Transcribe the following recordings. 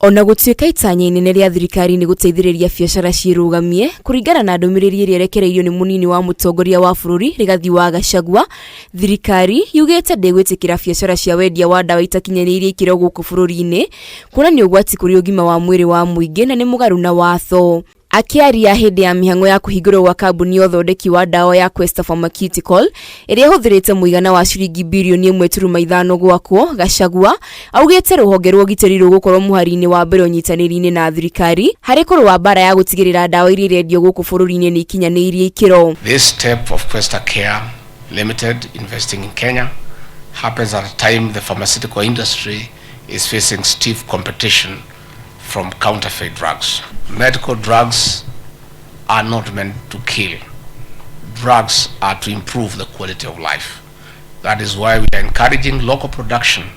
Ona gũtuĩka itanya inene rĩa thirikari nĩ gũteithĩrĩria biacara ciĩrũgamie, kũringana na ndũmĩrĩri ĩrĩa ĩrekereirio nĩ mũnini wa mũtongoria wa bũrũri Rigathi wa Gachagua, thirikari yugĩte ndĩgwĩtĩkĩra biacara cia wendia wa ndawa itakinyanĩirie ikĩro gũkũ bũrũri-inĩ, kuona nĩ ũgwati kũrĩ ũgima wa mwĩrĩ wa mũingĩ na nĩ mũgarũ na watho. Akĩaria hĩndĩ ya mĩhang'o ya kũhingũrwo gwa kambuni ya ũthondeki wa ndawa ya Questa Pharmaceutical ĩrĩa ĩhũthĩrĩte mũigana wa ciringi birioni 1.5 gwakwo, Gachagua augĩte rũhonge rwa ũgitĩri rũgũkorwo mũhari-inĩ wa mbere ũnyitanĩri-inĩ na thirikari harĩ kũrũa mbara ya gũtigĩrĩra ndawa iria irendio gũkũ bũrũri-inĩ nĩ ikinyanĩirie ikĩro. This step of Questa Care Limited investing in Kenya happens at a time the pharmaceutical industry is facing stiff competition from counterfeit drugs. Medical drugs are not meant to kill. Drugs are to improve the quality of life. That is why we are encouraging local production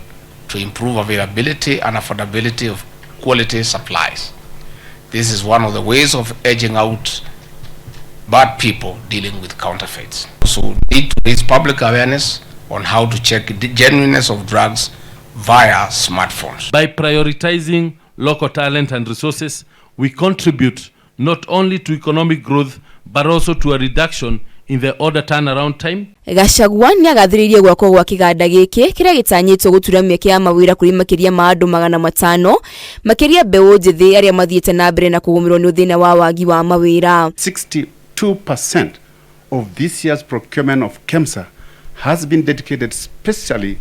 to improve availability and affordability of quality supplies. This is one of the ways of edging out bad people dealing with counterfeits. So we need to raise public awareness on how to check the genuineness of drugs via smartphones. By prioritizing local talent and resources, we contribute not only to economic growth but also to a reduction in the order turnaround time. Gachagua nĩ agathĩrĩirie gwakwo gwa kĩganda gĩkĩ kĩrĩa gĩtanyĩtwo gũtura mĩeke ya mawĩra kũrĩ makĩria ma andũ 500, makĩria mbeũ njĩthĩ arĩa mathiĩte na mbere na kũgũmĩrwo nĩ thĩna wa wagi wa mawĩra. 62% of this year's procurement of KEMSA has been dedicated specially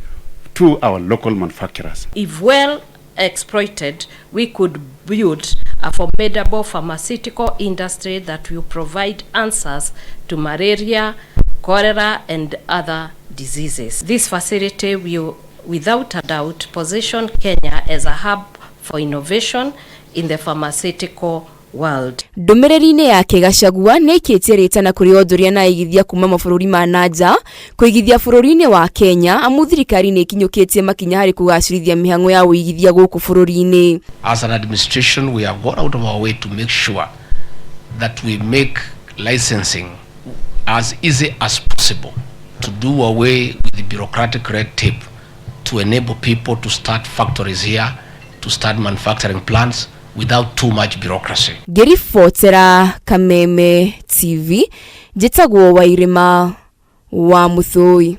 to our local manufacturers. If well exploited, we could build a formidable pharmaceutical industry that will provide answers to malaria, cholera, and other diseases. This facility will, without a doubt, position Kenya as a hub for innovation in the pharmaceutical world. Ndũmĩrĩri-inĩ yake, Gachagua nĩ aikĩtie rĩtana kũrĩ onjoria na aigithia kuma mabũrũri ma na nja kũigithia bũrũri-inĩ wa Kenya, amu thirikari nĩ ĩkinyũkĩtie makinya harĩ kũgacĩrithia mĩhang'o ya ũigithia gũkũ bũrũri-inĩ. As an administration, we have gone out of our way to make sure that we make licensing as easy as possible, to do away with the bureaucratic red tape, to enable people to start factories here, to start manufacturing plants without too much bureaucracy. Ngĩribotera Kameme TV, njĩtagwo Wairĩma wa Mũthũi.